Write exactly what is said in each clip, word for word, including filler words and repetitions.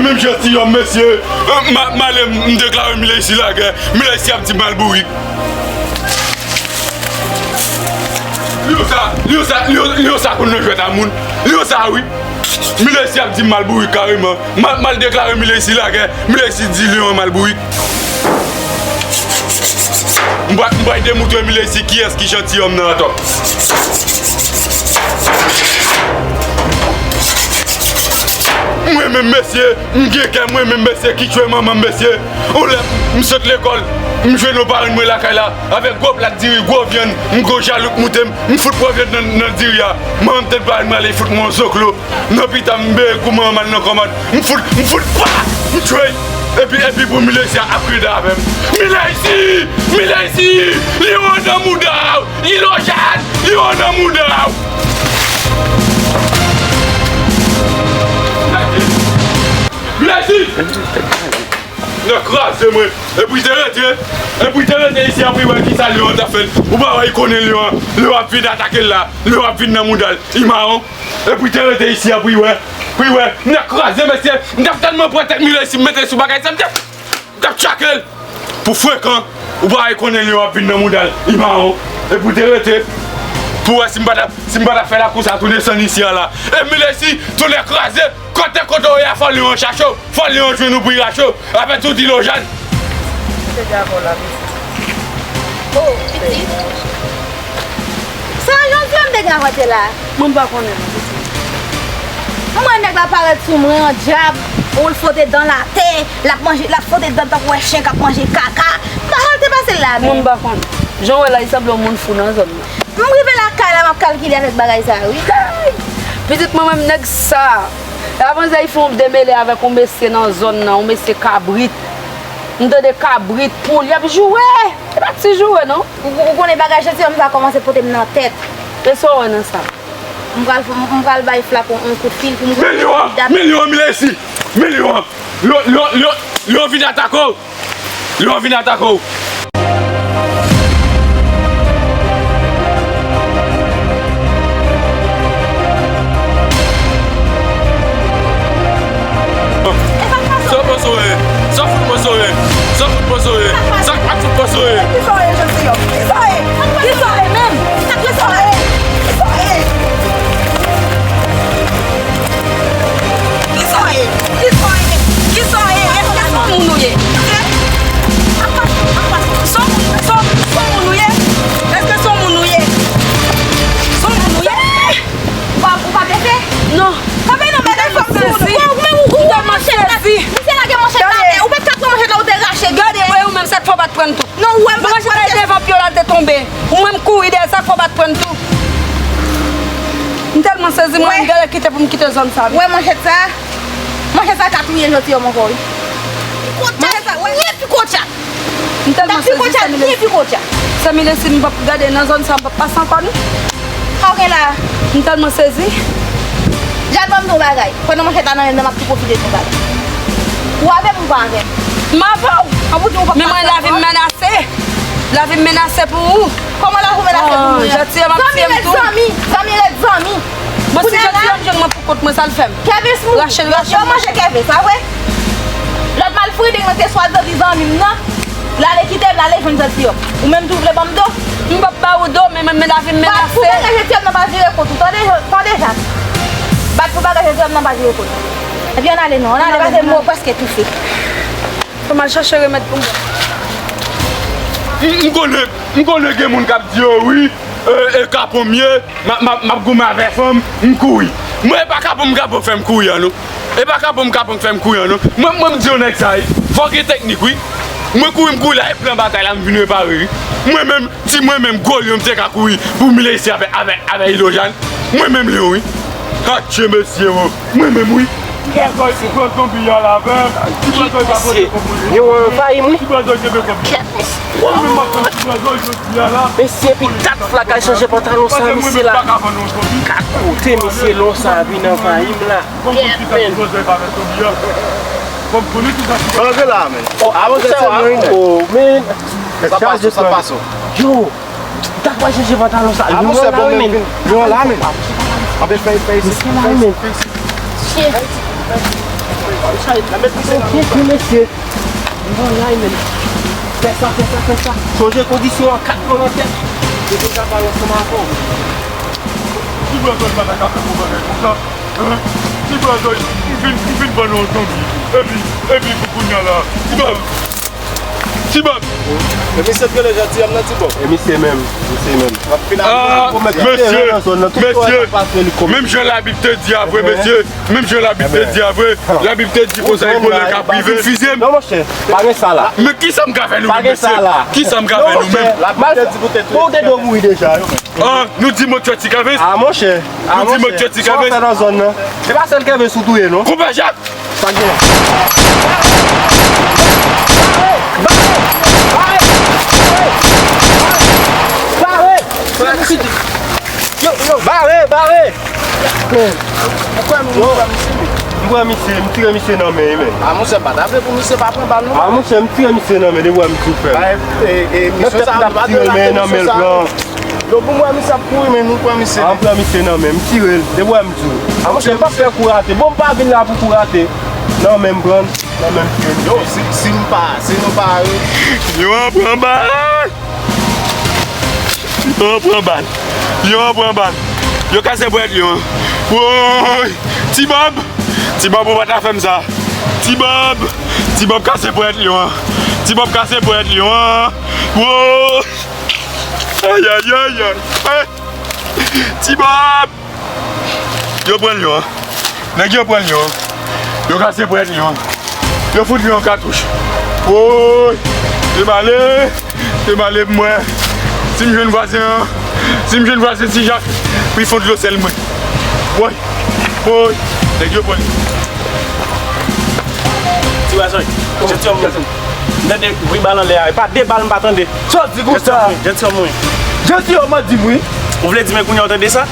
Menm jantiyòm, mesye. M a-, m ale, m deklare Milaisi lagè. Milaisi ap di m al bourik. Lyon sa, Lyon sa, Lyon, Lyon sa konn nan jwèt a moun. Lyon sa, wi. Milaisi ap di m al bourik kareman. M a-, m al deklare Milaisi lagè. Milaisi di Lyon an m al bourik. M pral, m pral demoutre Milaisi kiyès ki jantiyòm nan atò. Mwen menm, mesye, m gen kè mwen menm, mesye, ki tchwe manman m, mesye. On lè m sot lekòl, m jwenn yon parenn mwen lakay la, avèk gwo plat diri, gwo vyann, m gwo jalouk moute m, m fout pran vyann nan, nan diri a. Manman m tande parenn mwen ale fout mwen yon zoklo. Nan pita m beye kou manman m al nan kòmand. M fout, m fout pa! M tchwe! Epi, epi pou Milaisi a ap krede avè m. Milaisi! Milaisi! Li yon nan mouda w! Ilojad! Li yon nan mouda w! Milaisi! Nan kraze mwen! Epi te rete, epi te rete isi a pou wè kisa Lyon an t ap fè l. Ou pa wè li konnen Lyon an, Lyon ap vin atake l la, Lyon ap vin nan mouda l. Li mawon. Epi te rete isi a pou wè, pou wè. M t ap kraze mesye, m t ap tèlman pran tèt Milaisi m mete sou bagay sa, m t ap, m t ap tchake l. Pou frekan, ou pa wè konnen Lyon ap vin nan mouda l, li mawon. Epi te rete, pou wè si m pa t ap, si m pa t ap fè lakou sa tounen sann isi a la. E Milaisi, tonnè kraze, kote, kote w ye a, fò Lyon an chache w, fò Lyon an jwenn ou pou l rache w. Apre tou di Lojad. Kite djavò la, pitit. Oh, pitit. Sa jan di m te gen avante la. Mwen m pa konnen non, pitit. Mwen nèg la parèt sou mwen an djab, ou l fwote dan l atè, l ap manje, l ap fwote dan tankou wè chen k ap manje kaka. Mwen sa l te pase l la menm. Mwen m pa konnen. Jan w wè la, li sanble yon moun fou nan zòn nan. M rive lakay la, m ap kalkile avèk bagay sa wi. Kay! Pitit mwen menm nèg sa. Avan yè li fè yon demele avèk yon mesye nan zòn nan, yon mesye kabrit. M tande kabrit, poul, y ap joure. Se pa ti joure non. Ou, ou konnen bagay jantiyòm sa kòmanse pote m nan tèt. E sa w wè nan sa? M pral, m pral bay flakon yon kout fil pou m... Men Lyon an, men Lyon an, Milaisi. Men Lyon an. Lyon, Lyon, Lyon, Lyon vin atake w. Lyon vin atake w. Sa w panse w ye? Sa w fout panse w ye? Sa w fout panse w ye? Sa k pa t fout panse w ye? Kisa w ye, jantiyòm? Kisa w ye? Kisa w ye menm? Kisa w ye? Kisa w ye? Kisa w ye? Kisa w ye? Kisa w ye? Èske se yon moun ou ye? Se yon, se yon, se yon moun ou ye? Èske se yon moun ou ye? Se yon moun ou ye? Ou pa, ou pa blese? Non. Kanpe non, mèt fòk sou nou. Ou menm ou, ou wè manchèt la. Misye lage manchèt la atè. Ou pa t ka pran manchèt la, ou te rache. Gade, wè ou menm, sa k fè w pa t pran l tou. Non, ou wè m pa t pran l. Manchèt la te devan pye w la, l te tonbe. Ou menm kouri dèyè, sa k fè w pa t pran l tou. M tèlman sezi, mwen, m genlè kite pou m kite zòn sa, wi. Wè manchèt sa? Manchèt sa ka touye jantiyòm ankò, wi. Manchèt sa, wè. Pi kotcha. M tèlman sezi, se Milaisi. Pi kotcha. Se Milaisi, m p ap gade nan zòn sa, m p ap pase ankò, non. Sa w gen la? M tèlman sezi. Jad, ban m di w bagay. Pandan manchèt la nan men m nan, m ap tou pwofite di w bagay. Ou avè m ou pa avè m? M avè w. An pou di w pa... Men mwen, lavi m menase. Lavi m menase pou ou. Kòman lavi w menase pou mwen? Jantiyòm ap tiye m tou. Zanmi ret zanmi. Zanmi ret zanmi. Bon, si jantiyòm jwenn mwen pou kont mwen, sa l fè m? Kèvis mouri. Rache l, rache l. Yo manje Kèvis, pa vre? Lòt malfride nan te swadizan zanmi m nan. L ale kite m, l ale jwenn jantiyòm. Ou menm tou vle ban m do? M p ap ba ou do, men, men, men lavi m menase. Bat pou bagay jantiyòm nan pa vire kont ou. Tande, tande, Jak. Bat pou bagay jantiyòm nan pa vire kont ou. Epi ann ale non, ann ale paske m prèske toufe. Fò m al chache remèd pou m bwè. M, m konnen, m konnen gen moun k ap di yo wi, e, e kapon m ye, m ap, m ap, m ap goumen avè fanm, m kouri. Mwen e pa kapon m kapon fè m kouri an non. E pa kapon m kapon k fè m kouri an non. Mwen, mwen m di yon nèg sa wi. Fò w gen teknik wi. Mwen kouri m kouri la e plan batay la m vin repare wi. Mwen menm, si mwen menm gwo lyon m te ka kouri pou m vin isi avè, avè, avè Ilojan. Mwen menm lyon wi. Atye mesye o. Mwen menm wi. Ki bò zonbi a la avè m? Ki bò zonbi pa pote kòb mwen? Yo anvayi m wi. Ki bò zonbi kenbe kòb mwen? Mwen menm m ap pran ti bò zonbi jodi a la. Mesye, epi kat fwa k al chanje pantalon sa, mesye la. Kat kote mesye lon sa vin anvayi m la. Antre la, men. Oh, men. Sa pase, sa pase. Yo, kat fwa chanje pantalon sa. Lyon la, men. Lyon la, men. Anbe fè, fè isi. Mesye la, men. Shit. Mesye, mesye. Fè sa, fè sa, fè sa. Chanje kondisyon an kat mwa nan tèt. Yo deja pale ansanm avè w. Ti blan zòy pa ta ka fè bon bagay konsa. Ti blan zòy, m fin, m fin vann yon zonbi. Epi, epi pou kounya la. Ti blan. Ti bòb. E misye t rele jan ti yòm nan ti bòb. E misye menm, misye menm. Ah, mesye, mesye, menm jan Labib te di a vre, mesye, menm jan Labib te di a vre, Labib te di konsa e bonè k ap rive. Fizye m. Non, monchè, pa gen sa la. Men kisa m ka fè nou menm, mesye? Kisa m ka fè nou menm? Labib te di pou tèt ou. Ou te dwe mouri deja. Ah, nou di mwen tchè ti kavens. Ah, monchè. Nou di mwen tchè ti kavens. Sa w fè nan zòn nan? Se pa sèl kavens ou touye, non? Konpè Jak. Sa gen. Bare! Bare! Bare! Bare! Bare! Bare! Bare! Yo, yo. Bare! Bare! Ou kwè m, ou kwè misye? M kwè misye, m tire misye nan men, men. A, monchè, m pa ta vle pou misye pa pran bal, non. A, monchè, m tire misye nan men, depi w wè m tou fè. Ba, e, e, misyon sa, nou pa te la, misyon sa. Yo, pou m wè misye ap kouri, men nou pran misye. A, m pran misye nan men, m tire l, depi w wè m di w. A, monchè, m p ap fè kou rate. Bon, m pa vin la pou kou rate. Nan men m pran, nan men m pran. Yo, si, si m pa, si nou pa re- Yo an pran bal! Yo an pran bal! Yo an pran bal! Yo kase pwèt yo an! Woy! Ti Bòb! Ti Bòb, ou pa ta fè m sa! Ti Bòb! Ti Bòb kase pwèt yo an! Ti Bòb kase pwèt yo an! Woy! Ayayayay! Ti Bòb! Yo pran lyon an. Nèg yo pran lyon an. Yo kase pwèt lyon an. Yo fout lyon an katouch. Woy! Te male! Te male pou mwen. Si m jwenn vwazen an, si m jwenn vwazen Ti Jak, pou l fon dlo sèl mwen. Woy! Woy! Nèg yo pran lyon an. Ti Wazòy, Ti Wazòy. M tande bri bal anlè a. E pa de bal m pa tande. Sa w di konsa? Janti mouri. Janti mouri. Ou vle di men kounye a w tande sa?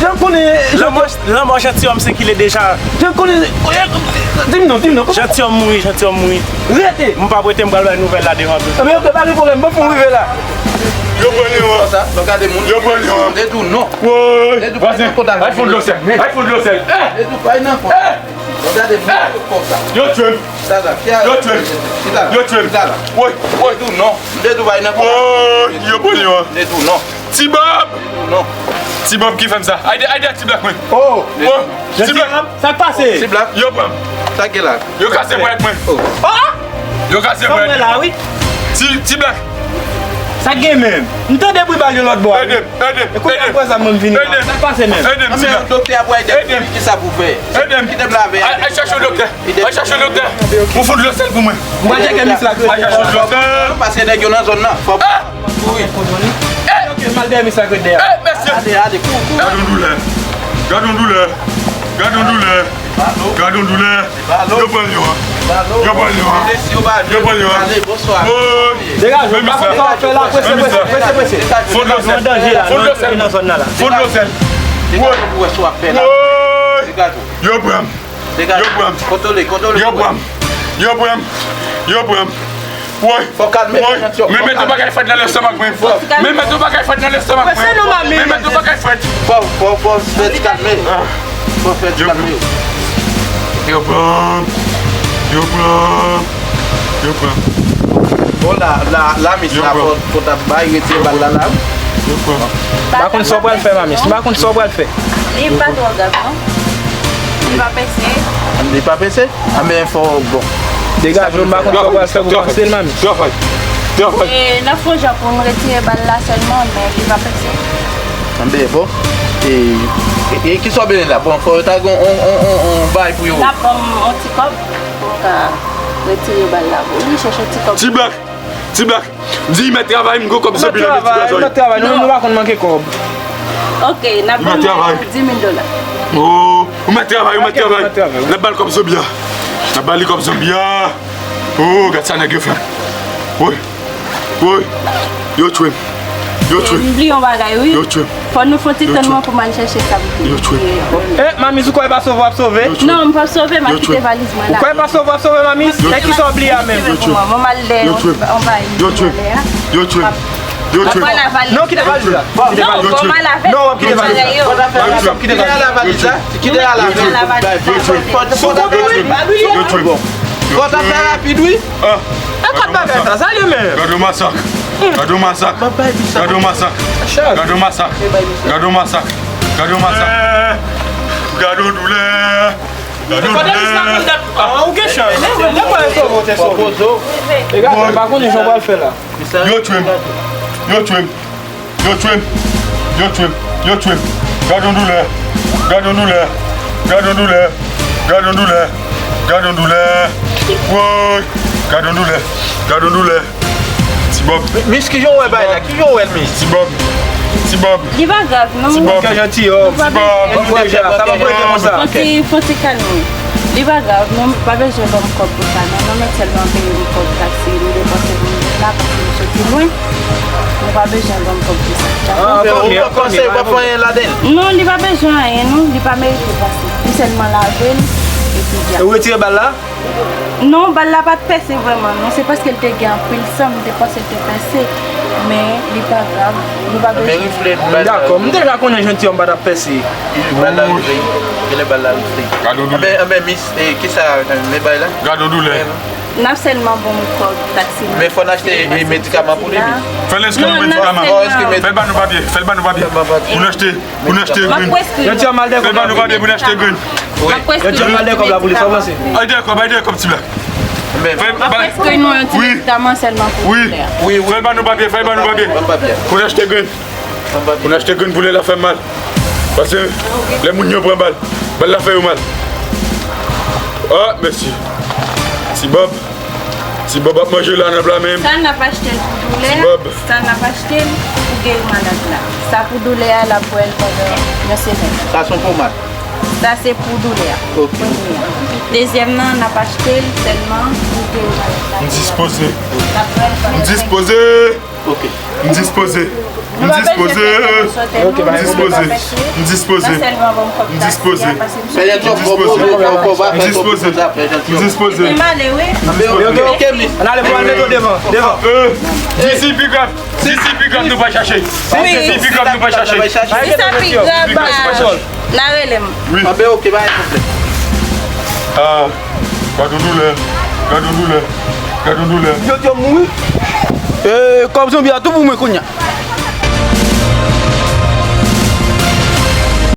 Jan konnen. Lanmò, lanmò Janti se ki l ye deja. Jan konnen. Di m non, di m non. Janti mouri, Janti mouri. Rete. M p ap rete, m pral bay nouvèl la devan tou. Ebyen, ok, pa gen pwoblèm, ban m fè w rive la. Yo pran lyon an. Yo pran lyon an. Woy. Vwazen, al fon dlo sèl. Al fon dlo sèl. Eh! Gade moun yo konsa. Yo tchwe m. Yo tchwe m. Yo tchwe m. Woy, woy. Woy, yo pran lyon an. Ti Bòb. Ti Bòb ki fè m sa. Ayde, ayde Ti Blak mwen. Oh. Ti Blak. Sa k pase? Ti Blak. Yo pran m. Sa k gen la? Yo kase pwèt mwen. Yo kase pwèt mwen. Ti, Ti Blak. Sa k gen menm? M tande bri bal yo lòtbò a. Ede m, ede m, ede m. E kounye a m pran zam mwen m vini la. Sa k pase menm? Ede m, Ti Blak. Doktè a pral ede m. Ede m. Kisa pou fè? Ede m. Kite m lave. Al, al chache yon doktè. Al chache yon doktè. Ou fout dlo sèl pou mwen. Mwen tcheke mis la. Al chache yon doktè. Pase nèg yo nan zòn nan. Fò kouri. Ok, m al dèyè mis la dèyè. Eh, mesye. Ale, ale, kouri, kouri. Gad yon doulè. Gad yon doulè. Gad yon doulè. Gad yon doulè. Yo pran lyon an. Yo pran lyon an. Yo pran lyon an. Woy. Degaje w, pa konn sa w ap fè la, prese, prese, prese, prese. Fon dlo sèl. Fon dlo sèl. Fon dlo sèl. Woy. Woy. Yo pran m. Yo pran m. Yo pran m. Yo pran m. Yo pran m. Woy. Fò w kalme. Woy. Men met yon bagay frèt nan lestomak mwen. Men met yon bagay frèt nan lestomak mwen. Men met yon bagay frèt. Fò, fò, fò fè ti kalme. Fò fè ti kalme. Yo pran. Yo pran. Yo pran. Bon, la, la, la, mis la, fò, fò t ap bay, retire bal la, la. Yo pran. M pa konn sa w pral fè, Mamis. M pa konn sa w pral fè. Li pa twò grav, non. Li pa pèse. Li pa pèse? Anben, fò, bon. Degaje w, m pa konn sa w pral fè pou pase l, Mamis. E, n ap fè yon jan pou n retire bal la sèlman, men li pa pèse. Anben, bon. E, e, e kisa w bezwen la? Bon, fò yo ta gen yon, yon, yon, yon, yon bay pou yo. N ap ban m yon ti kòb pou m ka retire bal la pou li, chèche yon ti kòb. Ti Blak! Ti Blak! Di mèt travay, m gon kòb zonbi nan men Ti Blak. Mèt travay, nou menm nou pa konn manke kòb. Ok, n ap ban l dis mil dola. Oh, ou mèt travay, ou mèt travay. N ap ba l kòb zonbi a. N ap ba li kòb zonbi a. Oh, gad sa nèg yo fè. Woy. Woy. Yo tchwe m. Yo tchwe m. M bliye yon bagay, wi. Yo tchwe m. Fò nou fè yon ti tann mwen pou m al chèche sa m te bliye an. Eh, Mamis, ou kwè pa sove w ap sove? Non, m p ap sove, m ap kite valiz mwen la. Ou kwè pa sove w ap sove, Mamis? E kisa w bliye a menm? Ban m al dèyè yon bagay. Yo tchwe m. Yo tchwem. Non, kite valiz la. Kite valiz. Yo tchwem. Non, w ap kite valiz la. Yo tchwem. Kite valiz la. Kite valiz la. Sou kote wi? Yo tchwem. Fò ta fè rapid wi. Ah. E kòb bagay sa, sa li menm. Gade yon masak. Gade yon masak. Gade yon masak. Gade yon masak. Gade yon masak. Gade yon masak. Eh, gade yon doulè. Gade yon doulè. Ah, ou gen chans. Lè pa sove, te sove. Egal, m pa konnen jan w pral fè la. Yo tchwem. Yo tchwem. Yo tchwem. Yo tchwem. Yo tchwem. Gade yon doulè. Gade yon doulè. Gade yon doulè. Gade yon doulè. Gade yon doulè. Woy. Gade yon doulè. Gade yon doulè. Ti Bob. Mis, kijan w wè bagay la? Kijan w wè l, Mis? Ti Bob. Ti Bob. Li pa grav, non. Ti Bob. Kè janti, oh. Ti Bob. Bon, deja, sa pa pou rete konsa. Fon ti, fon ti kalme. Li pa grav, non, pa bezwen ban m kòb pou sa, non, non, men sèlman peye m kòb taksi, m depanse pou m vin la, paske m soti lwen. Nou pa bezwen ban m kòb pou sa. Dakò? Ah, konbyen, konbyen? Ou pa panse w ap fè anyen ladan l? Non, li pa bezwen anyen, non, li pa merite pase. M sèlman lave l, epi dja. Ou retire bal la? Non, bal la pa t pèse vrèman, non. Se paske l te gen anpil san, m te panse l te pèse. Men, li pa grav. Nou pa bezwen. Men rifle bal la. Dakò, m deja konnen jantiyòm pa t ap pèse. Bal la rifle. Genlè bal la rifle. Gade yon doulè. Anben, anben, mis, e, kisa, e, men bay la? Gade yon doulè. N ap sèlman ban w kòb taksi. Men fò n achte, e, medikaman pou li, mis. Fè l enskri nan medikaman. Fè l ba nou papye. Fè l ba nou papye. Pou n achte. Pou n achte grenn. Yo di yo mal de kòb la pou li. Pou n achte grenn. Yo di yo mal de kòb la pou li, sa w panse? Ay de kòb, ay de kòb, ti blak. M ap preskri nou yon ti medikaman sèlman pou doulè a. Wi, wi. Fè l ba nou papye, fè l ba nou papye. Pou n achte grenn. Pou n achte grenn pou lè l ap fè m mal. Paske lè moun yo pran bal, bal la fè yo mal. Ah, mèsi. Ti Bob. Ti Bob ap manje la nan pla men m. Sa n ap achte l pou doulè. Ti Bob. Sa n ap achte l pou geri malad la. Sa pou doulè a, l ap bwè l pandan yon semèn. Sa se yon pomad. Sa se pou doulè a. Ok. Premye a. Dezyèm nan, n ap achte l sèlman pou geri malad la. M dispoze. L ap bwè l pandan senk jou. M dispoze. Ok. M dispoze. M dispoze. M dispoze. M dispoze. M dispoze. M dispoze. M dispoze. M dispoze. Ann ale pou al mete w devan. Devan. Di si pi grav. Di si pi grav nou pral chache. Di si pi grav nou pral chache. Si sa pi grav, n a rele m. Wi. Anben, ok, pa gen pwoblèm. Ah, gade yon doulè. Gade yon doulè. Gade yon doulè. Yo, yo mouri. Eh, kòb zonbi a tou pou mwen kounye a.